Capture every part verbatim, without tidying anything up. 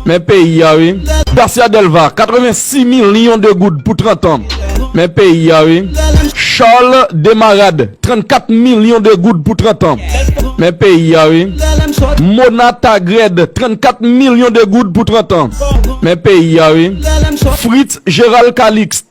Men peyi a, wi. Dacia Delva, quatre-vingt-six millions de goud pou trant an. Men peyi a, wi. Charles Desmarades, trannkat milyon de goud pou trant an. Men peyi a, wi. Mona Tagrède, trannkat milyon de goud pou trant an. Men peyi a, wi. Fritz Gérald Calixte,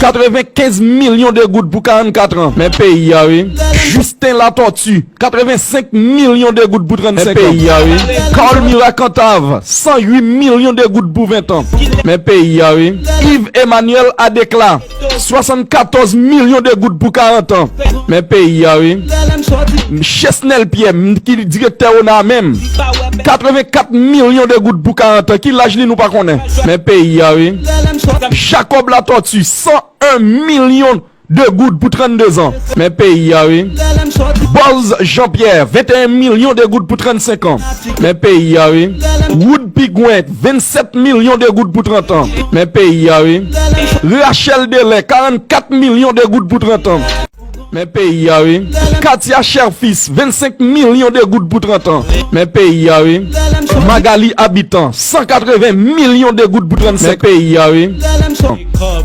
quatre-vingt-quinze millions de goud pou quarante-quatre ans. Men peyi a, wi. Justin Latortue, quatre-vingt-cinq millions de goud pou trannsenk an. Men peyi a, wi. Carl Mira Cantave, cent huit millions de goud pou ven an. Men peyi a, wi. Yves Emmanuel Adéclat, soixante-quatorze millions de goud pou quarante ans. Men peyi a, wi. Chesnel Pierre, m, ki direktè ona a menm, quatre-vingt-quatre millions de goud pou quarante ans. Ki laj li nou pa konnen. Men peyi a, wi. Jacob Latortue, cent un millions de goud pou trannde zan. Men peyi a, wi. Bòz Jean Pierre, vingt et un millions de goud pou trannsenk an. Men peyi a, wi. Wood Pigwen, vingt-sept millions de goud pou trant an. Men peyi a, wi. Rachel Delè, quarante-quatre millions de goud pou trant an. Men peyi a, wi. Katia Cherfils, vingt-cinq millions de goud pou trant an. Men peyi a, wi. Magali Habitant, cent quatre-vingts millions de goud pou trannsenk. Men peyi a, wi.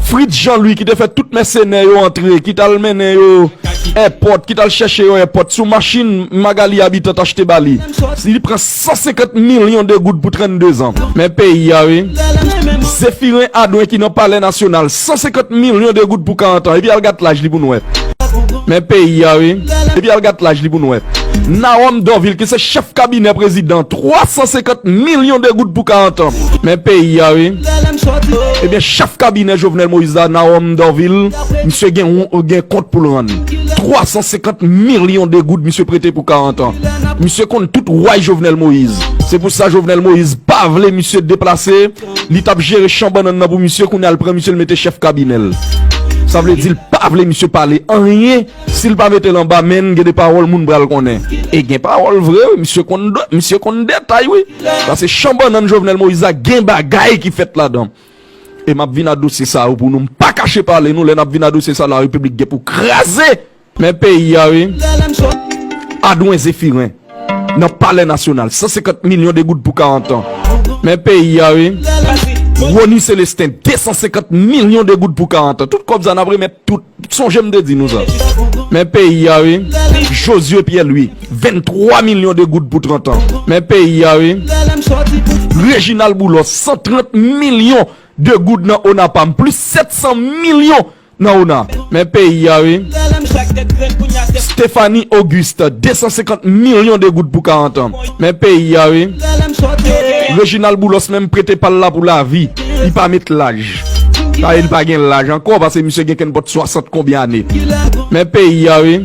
Fritz Jean Louis ki te fè tout mèsenè yo antre, ki t al mennen yo èpòt, ki t al chèche yo èpòt, sou machin Magali Habitant t achte ba li. Li pran cent cinquante millions de goud pou trannde zan. Men peyi a, wi. Zéphirin Adouin ki nan Palè Nasyonal, cent cinquante millions de goud pou quarante ans. Epi al gad laj li pou n wè. Men peyi a, wi. Epi al gad laj li pou n wè. Narom Dorvil ki se chèf kabinè prezidan, trois cent cinquante millions de goud pou quarante ans. Men peyi a, wi. Ebyen, chèf kabinè Jovenel Moïse la, Narom Dorvil, misye gen, gen kont pou l rann. Trois cent cinquante millions de goud misye prete pou quarante ans. Misye konn tout way Jovenel Moïse. Se pou sa Jovenel Moïse pa vle misye deplase. Li t ap jere chan bannann nan pou misye, kounye a l pran misye, l mete chèf kabinè l. Sa vle di l pa vle misye pale anyen. Si l pa mete l anba men n, gen de pawòl moun pral konnen. E gen pawòl vre, wi. Misye konn, misye konn detay, wi. Paske chan bannann Jovenel Moïse la, gen bagay ki fèt ladan. E m ap vin a dosye sa yo pou nou. M pa kache pale nou, lè n ap vin a dosye sa, la repiblik gen pou kraze. Men peyi a, wi. Adwen Zefiren. Nan Palè Nasyonal, cent cinquante millions de goud pou quarante ans. Men peyi a, wi. Rony Célestin, deux cent cinquante millions de goud pou quarante ans. Tout kòb sa n ap remèt tout. Sonje m te di nou sa. Men peyi a, wi. Josué Pierre Louis, vingt-trois millions de goud pou trant ans. Men peyi a, wi. Réginald Boulos, cent trente millions de goud nan ONAPAM, plis sept cent millions nan ona. Men peyi a, wi. Stéphanie Auguste, deux cent cinquante millions de goud pou quarante ans. Men peyi a, wi. Réginald Boulos menm prete pa l la pou lavi. Li pa met laj. Sa vle di li pa gen laj ankò, paske misye gen kenpòt swasant konbyen ane. Men peyi a, wi.